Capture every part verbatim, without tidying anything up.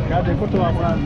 Gade kote w ap prale.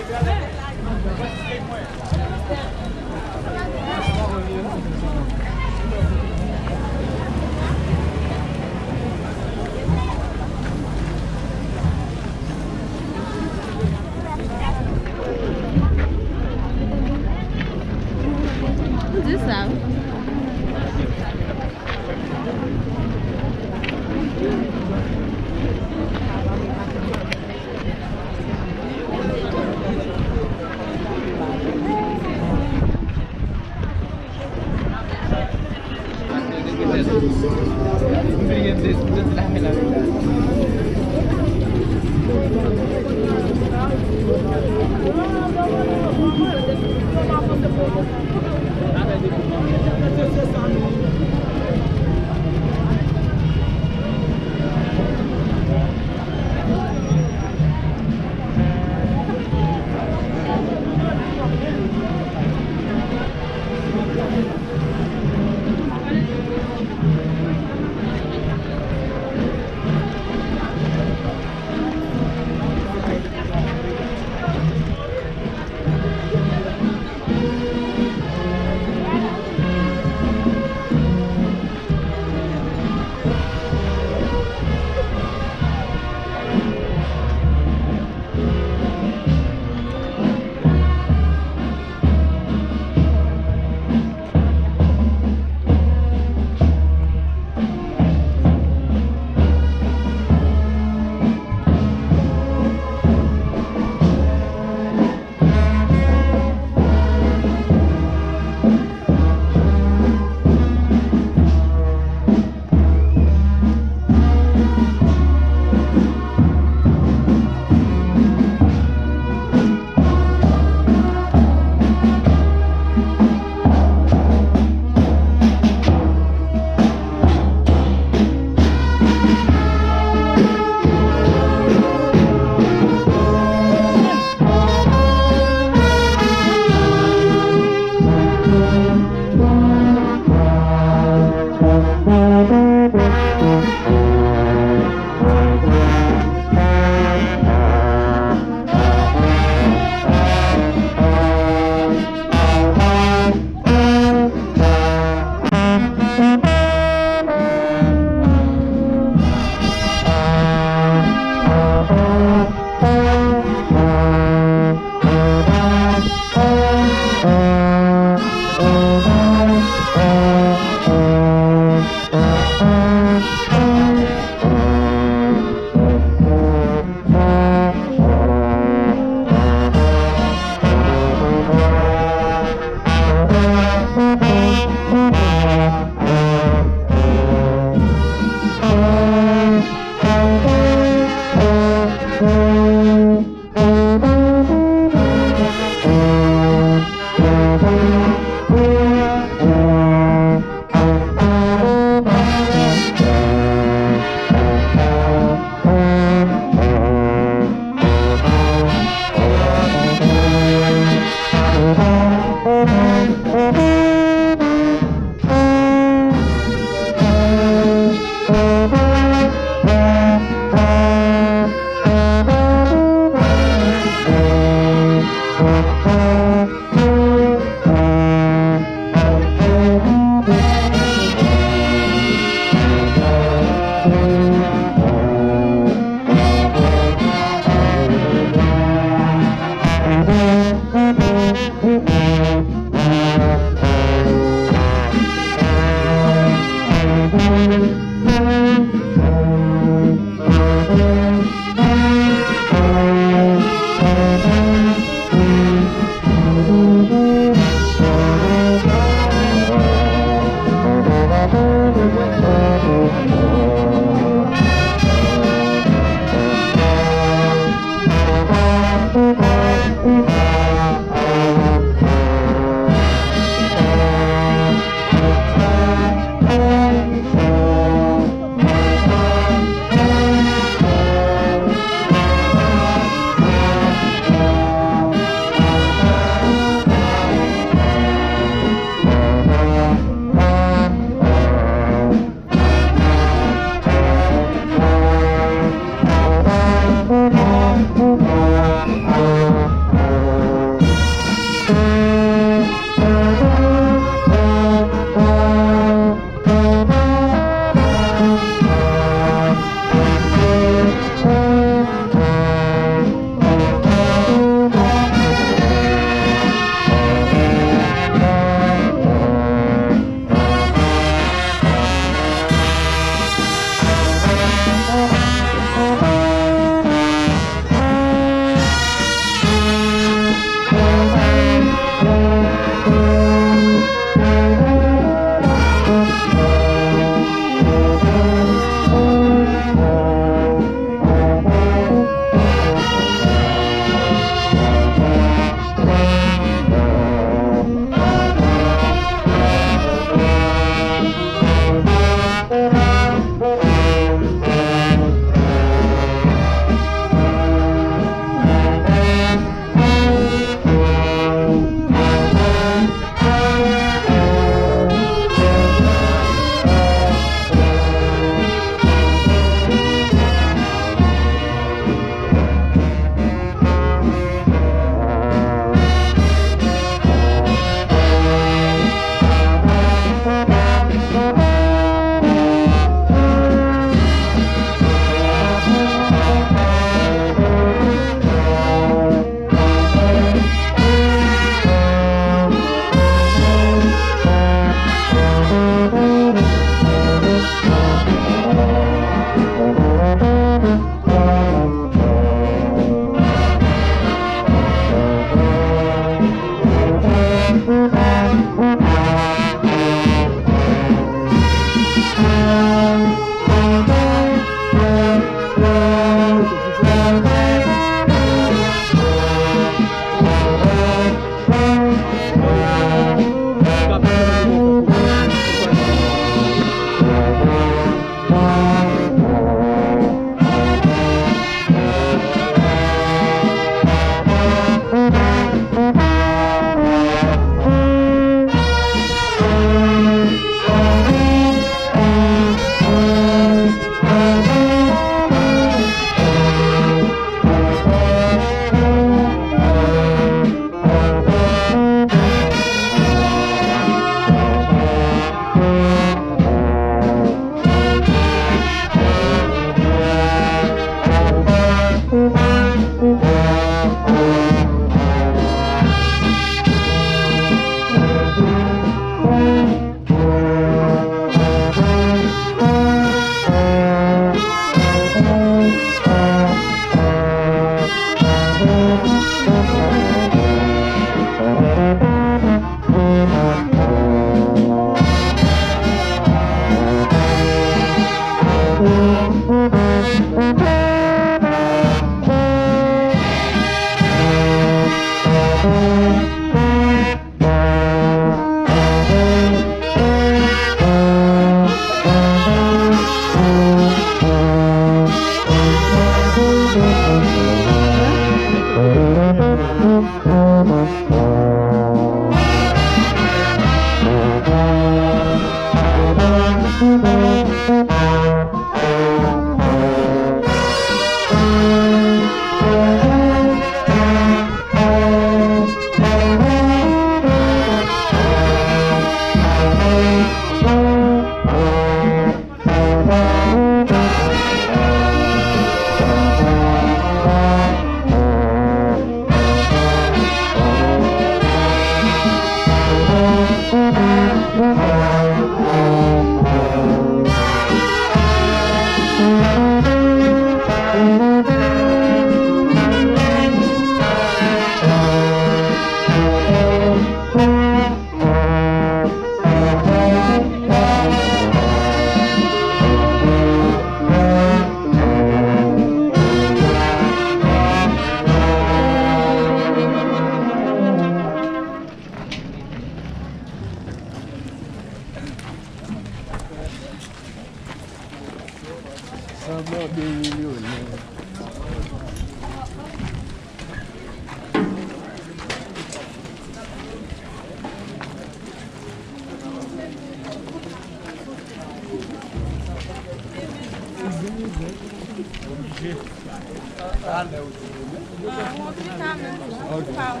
Talè ou di demen. Ah, ou anvi talè. Ok. Pa ou.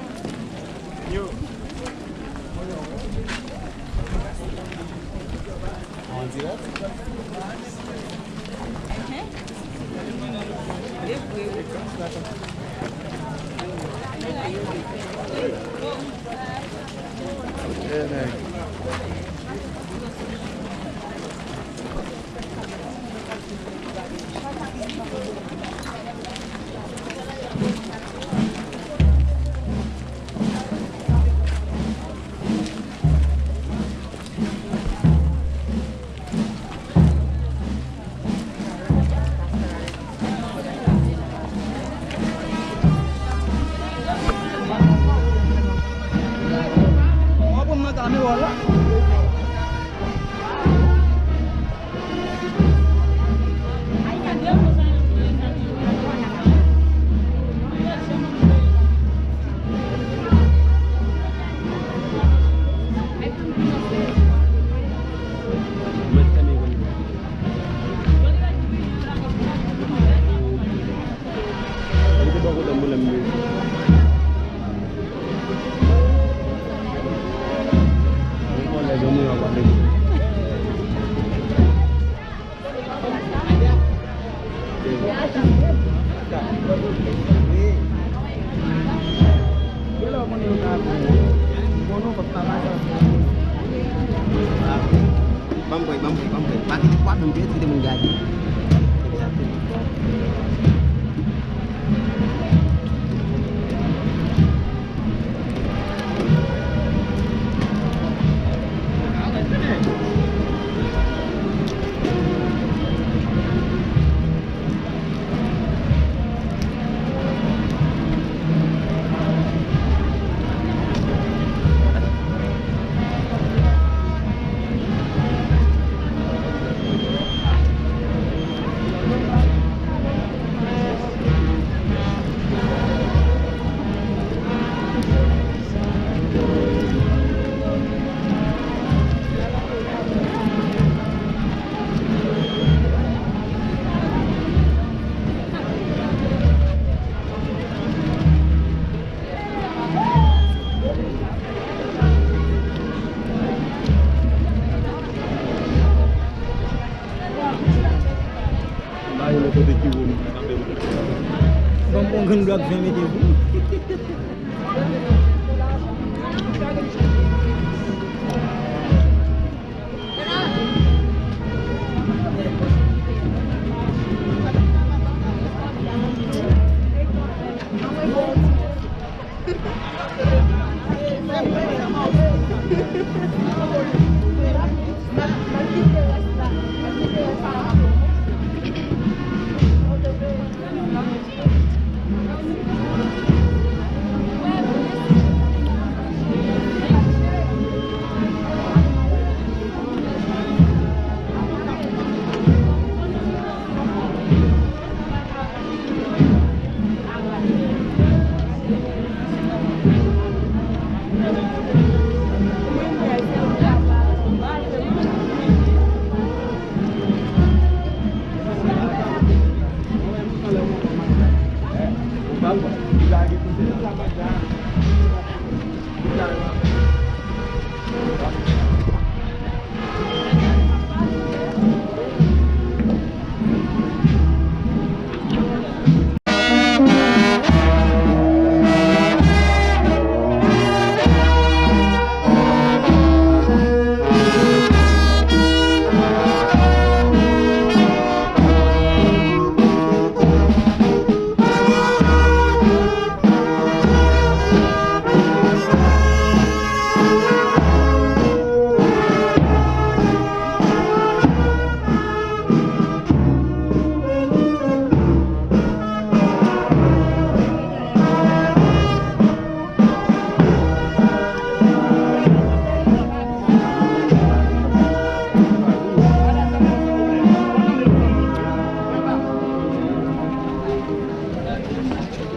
Yo. An dirèk? Mhm. E vre, wi. Ban m pran, ban m pran, ban m pran. Pa kite, pa kite moun gade. Ba yo nenpòt ki wo m. Ban m yon grenn blòk ven mete pou.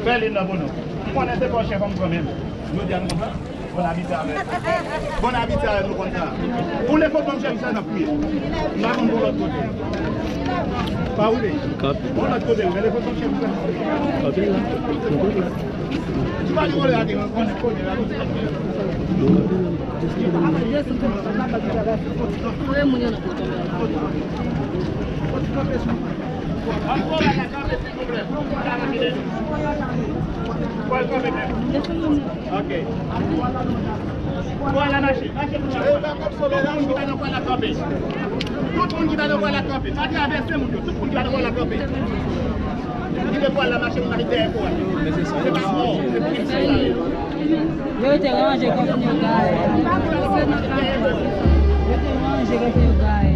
Bèlin nan, bon non. M konnen se pa w chèf an m kanmenm. Jodi a nou konn sa. Bon apeti avè. Bon apeti avè, nou konn sa. Pou lè foto m chèf sa n ap kriye. M pa konn pou lòt kote. Pa woule. Kanpe. Bon, lòt kote, men lè foto chèf la. Kanpe la. Kanpe la. Ti pa di wòlè a te konnen, konnen la. Voye moun yo nan kote. Ok. Vwala, mache, mache pou chak moun. Tout moun ki ta nan vwala kanpe. Tout moun ki ta nan vwala kanpe. Pa travèse moun yo. Tout moun ki ta nan vwala kanpe. Kite vwala mache pou mache dèyè kò a. Se pa mò, se pou ki sa. Yo te ranje kòf yo gaye. Yo te ranje kòf yo gaye.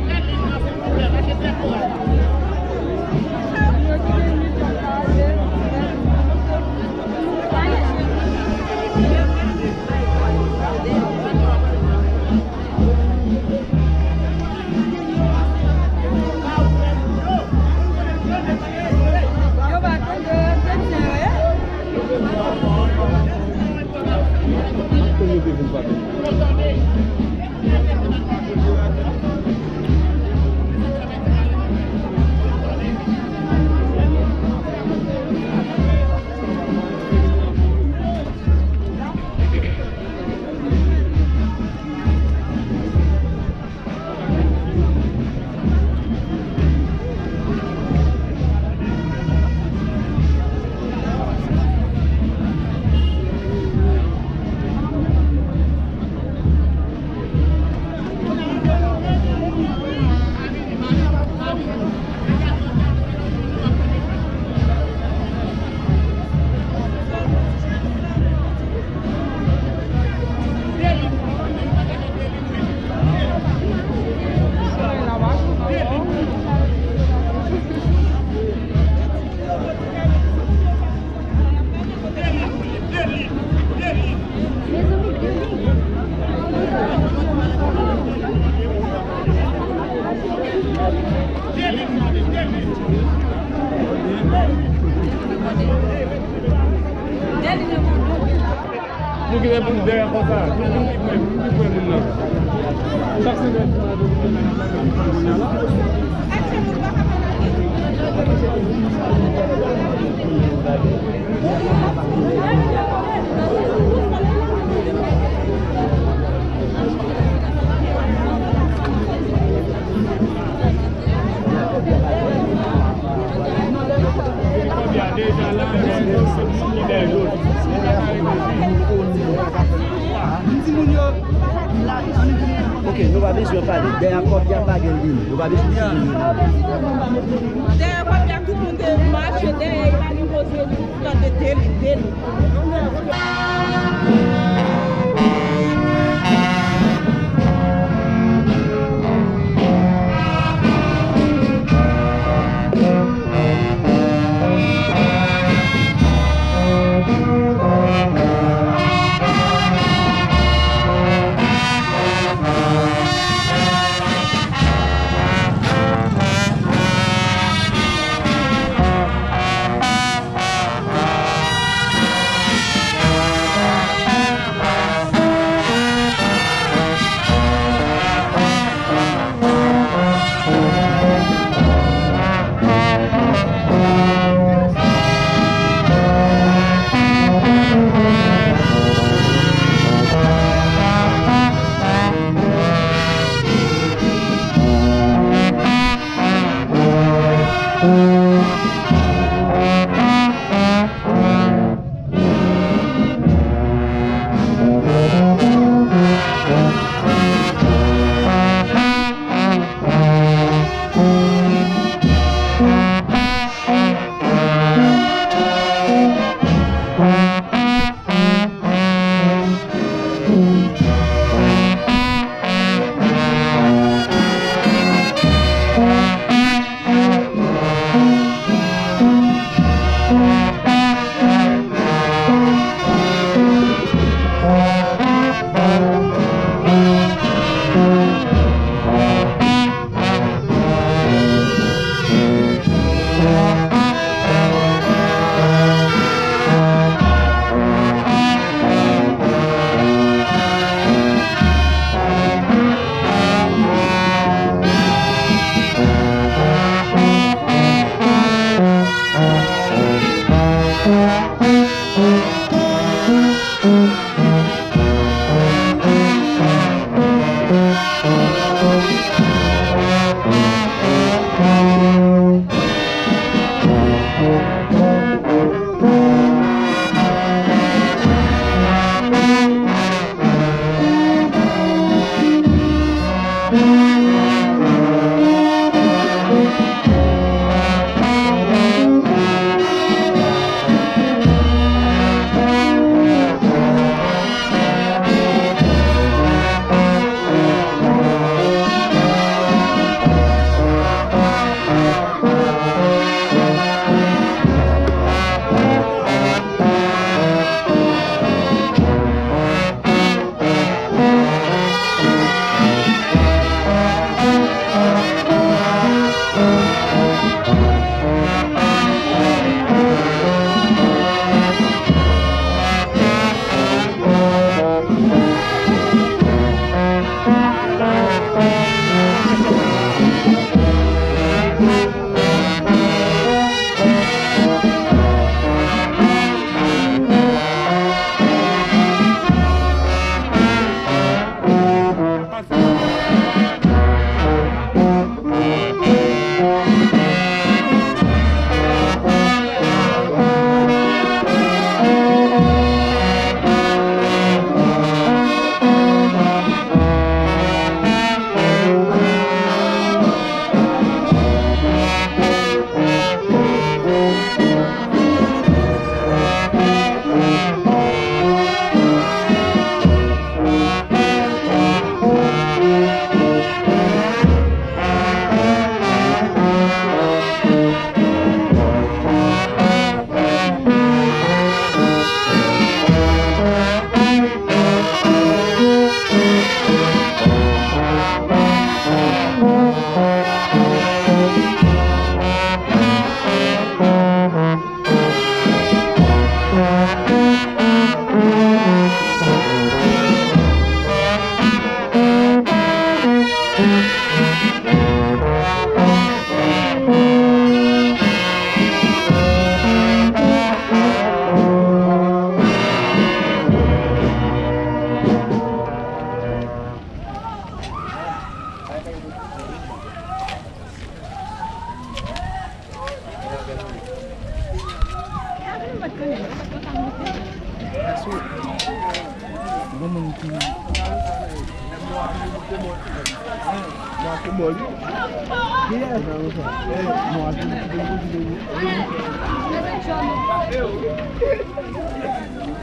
Nou genyen pou nou dèyè konsa. Nou vin pi pre, vin pi pre moun nan. Chak semèn, Ok, nou pa bezwen pale. Dèyè kòb y ap bagay vini. Nou pa bezwen pale. Dèyè kòb y ap tout moun te mache dèyè, y pa gen koze. Tande deli, deli.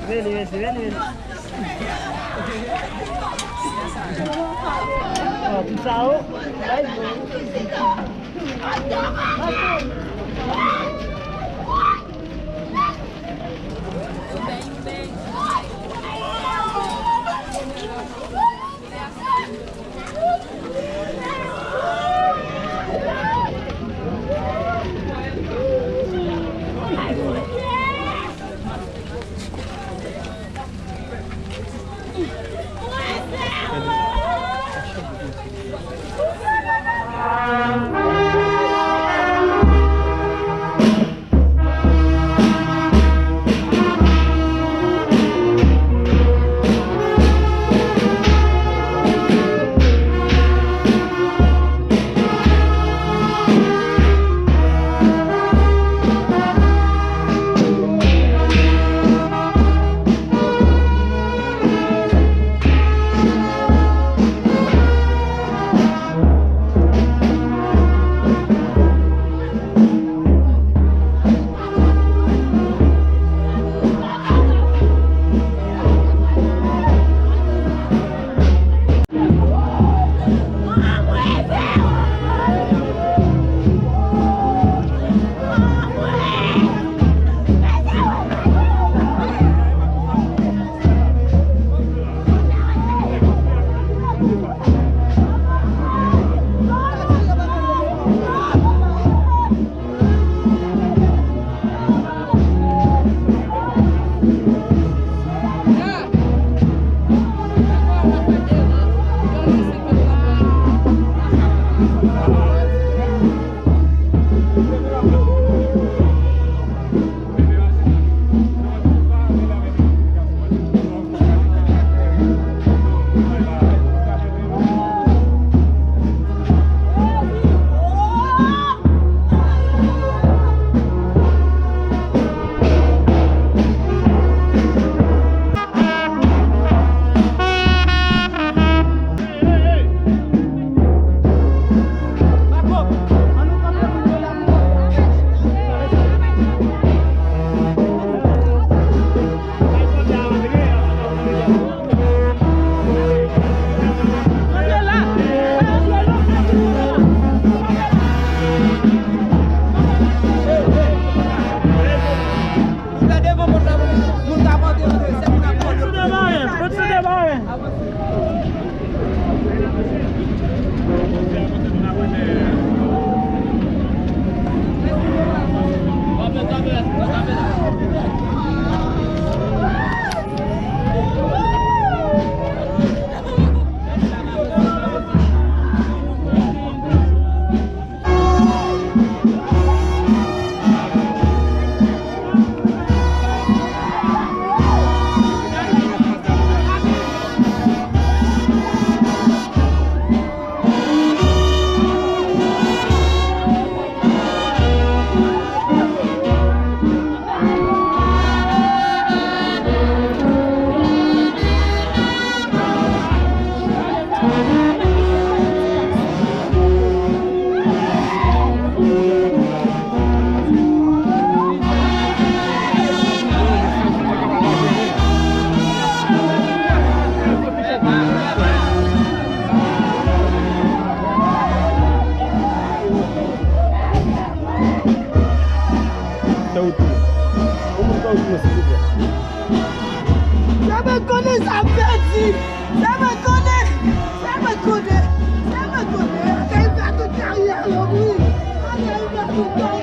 Vini, mesye, vini, vini. Ó, pou sa, ó. Ou fè devan pòt la pou moun ka pòte antre, se moun ap pòte. Pòt sou demare, pòt sou demare. Sa w touye? Yon moun ka w touye, silvouplè? Sa mwen konnen sa pèdi. Sa mwen konnen. Sa mwen konnen. Sa mwen konnen. Sa mwen konnen. Sa mwen konnen.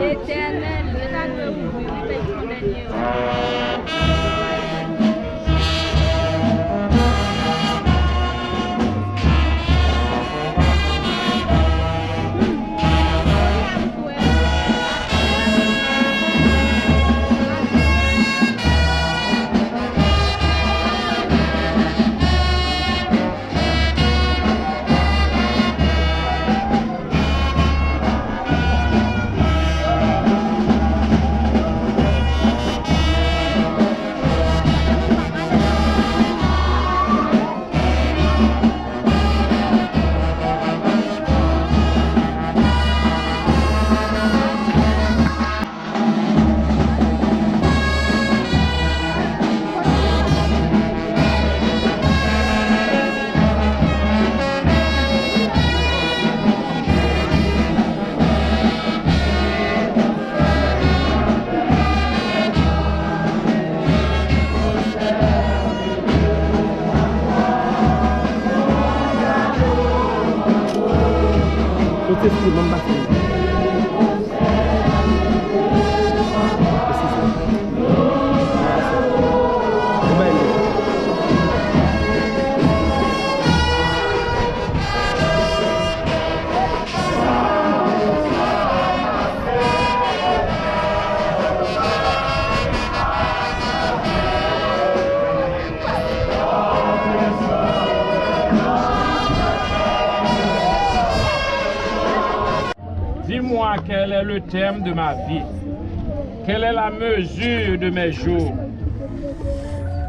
Letènèl, yo ta dwe ouvri, wi, pèp kondane yo. Dis-moi quel est le terme de ma vie, quelle est la mesure de mes jours,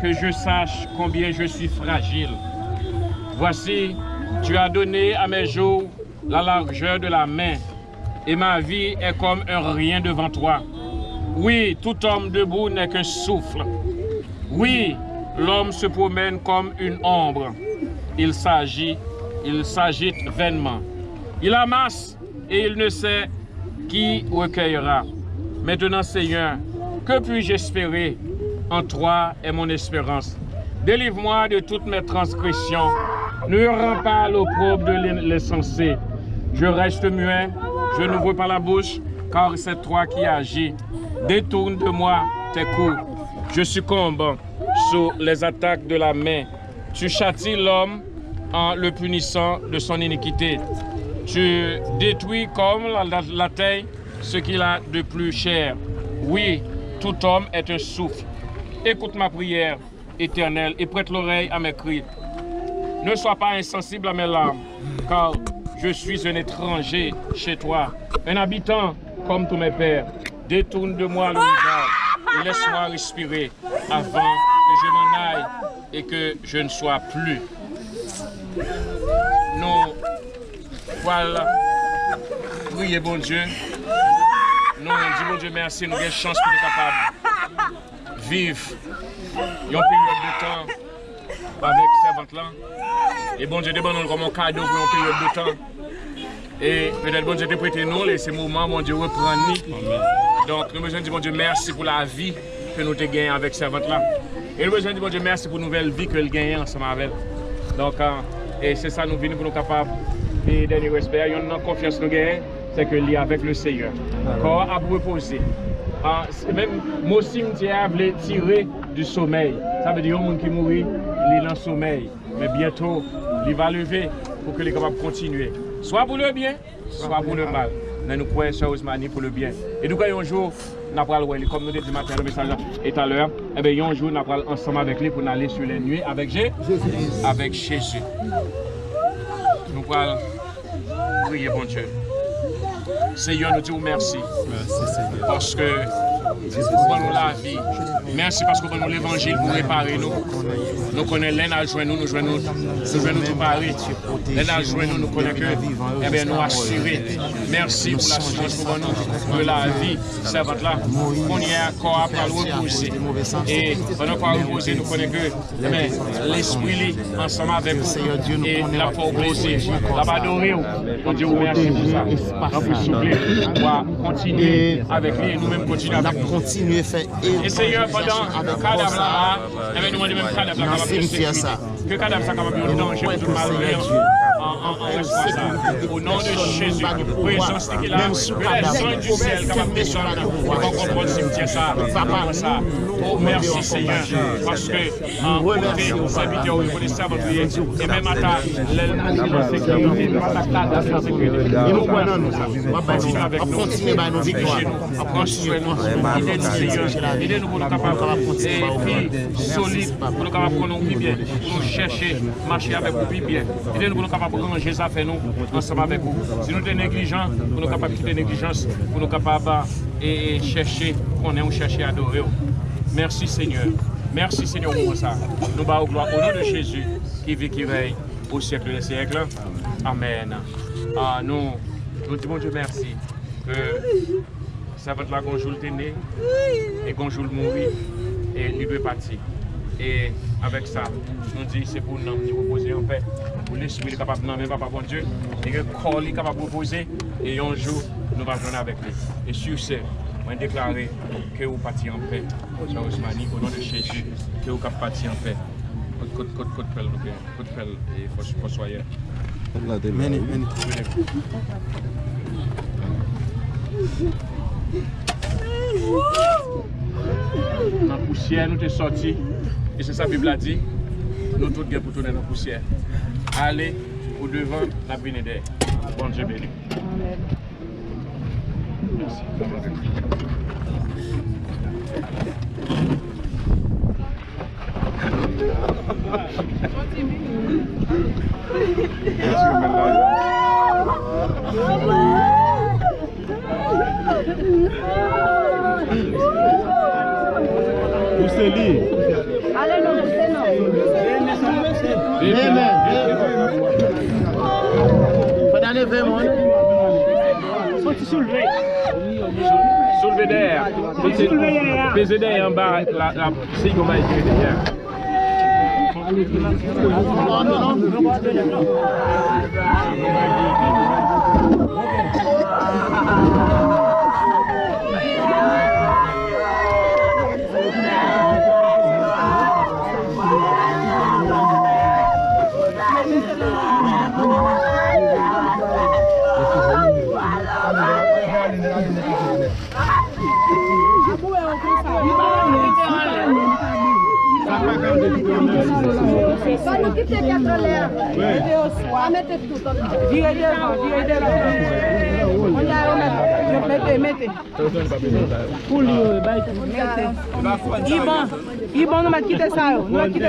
que je sache combien je suis fragile. Voici, tu as donné à mes jours la largeur de la main, et ma vie est comme un rien devant toi. Oui, tout homme debout n'est qu'un souffle. Oui, l'homme se promène comme une ombre. Il s'agit, il s'agite vainement. Il amasse et il ne sait qui recueillera. Maintenant, Seigneur, que puis-je espérer? En toi est mon espérance. Délivre-moi de toutes mes transgressions. Ne rends pas l'opprobre de l'in-, l'insensé. Je reste muet, je n'ouvre pas la bouche, car c'est toi qui agis. Détourne de moi tes coups. Je succombe sous les attaques de la main. Tu châties l'homme en le punissant de son iniquité. Tu détruis comme la, la, la terre ce qu'il a de plus cher. Oui, tout homme est un souffle. Écoute ma prière, Éternel, et prête l'oreille à mes cris. Ne sois pas insensible à mes larmes, car je suis un étranger chez toi, un habitant comme tous mes pères. Détourne de moi le regard et laisse-moi respirer avant que je m'en aille et que je ne sois plus. Nou pral priye Bondye. Nou di Bondye mèsi, nou gen chans pou nou kapab viv yon peryòd de tan avèk sèvant lan. E Bondye te ban nou l kòm yon kado pou yon peryòd de tan. E petèt Bondye te prete nou l, e se moman Bondye reprann li. Donk, nou bezwen di Bondye mèsi pou lavi ke nou te genyen avèk sèvant la. E nou bezwen di Bondye mèsi pou nouvèl vi ke l genyen ansanm avè l. Donk, e se sa nou vini pou nou kapab peye dènye respè a. Yonn nan konfyans nou genyen, se ke li avèk le Seyè. Kò a ap repoze. A, se menm mo simtyè a vle tire du sommeil. Sa vle di yon moun ki mouri, li nan somèy. Men byento, li va leve pou ke li kapab kontinye. Swa pou le byen, swa pou le mal. Men nou kwè, sè Rosemary, pou le byen. E nou kwè yon jou, n a pral wè li. Kòm nou te di maten nan mesaj la, e talè, enben, yon jou, n a pral ansanm avèk li pou n ale sou lè nwi avèk Je-, avèk Jezi. Nou pral priye Bondye. Seyè, nou di w mèsi. Paske ou ban nou lavi. Mèsi paske ou ban nou levanjil pou repare nou. Nou konnen lè n al jwenn nou, nou jwenn nou, nou jwenn nou tou pare. Lè n al jwenn nou, nou konnen ke, enben, nou asire. Mèsi pou lasirans ou ban nou de lavi sèvant la. Kounye a, kò a pral repoze. E pandan kò a repoze, nou konnen ke men lespri li ansanm avèk ou, e l ap fè w plezi, l ap adore w. Bondye, ou mèsi pou sa. Anplis, souple, w a kontinye avèk li, e nou menm kontinye avèk nou. E Seyè, pandan kadav la la, enben, nou mande menm kadav la kapab resisite. Ke kadav sa kapab yon danje pou tout malveyan an, an, an, an lespwa sa. O non de Jezi, prezans li ki la, ke lèzanj di syèl kapab desann e pran kontwòl simtyè sa, moman sa. O, mèsi, Seyè, paske, a, kote sèvitè w ye, kote sèvant ou ye, e menm ata lè l mouri nan sekirite, menm ata kadav nan sekirite, e nou kwè nan nou, w ap kontinye avèk nou, pwoteje nou, pran swen nou, ede nou, Seyè, ede nou pou nou kapab, e, pi solid, pou nou kapab konnen w pi byen, pou nou chèche mache avèk ou pi byen. Ede nou pou nou kapab ranje zafè nou ansanm avèk ou. Si nou te neglijan, pou nou kapab kite neglijans, pou nou kapab, e, e, chèche konnen w, chèche adore w. Mèsi, Senyè. Mèsi, Senyè, pou moman sa. Nou ba w glwa o non de Jezi, ki viv, ki rèy o syèk dè syèk. Amèn. A, nou, nou di Bondye mèsi ke sèvant la gon jou l te ne, e gon jou l mouri, e li dwe pati. E avèk sa, nou di se pou nanm li repoze anpè, pou lespri li kapab nan men Papa Bondye, e ke kò li kapab repoze, e yon jou nou va jwenn avèk li. E sur ce, mwen deklare ke ou pati anpè, Sè Rosemary, o non de Jezi, ke ou kab pati anpè. Kot, kot, kot, kot pèl nou gen? Kot pèl e fòs, fòswayè? Mene, mene. Nan pousyè nou te sòti, e se sa Bib la di, nou tout gen pou tounen nan pousyè. Ale pou devan, n ap vini dèyè. Bondye beni. Amèn. Mèsi. Pouse li. Ale non, pouse non. Amen. Fò n ale vè moun. Soti soulve. Soulve dèyè. Peze, peze dèyè anba la, la, si yon bagay ki rete dèyè. Fò nou kite kèt anlè a. Mete yo swa. Mete tout anlè. Vire devan, vire devan. Konnya yo mèt, yo mete, mete. Pou li yo, bay tou. Mete. Iban, Iban, nou mèt kite sa yo. Nou mèt kite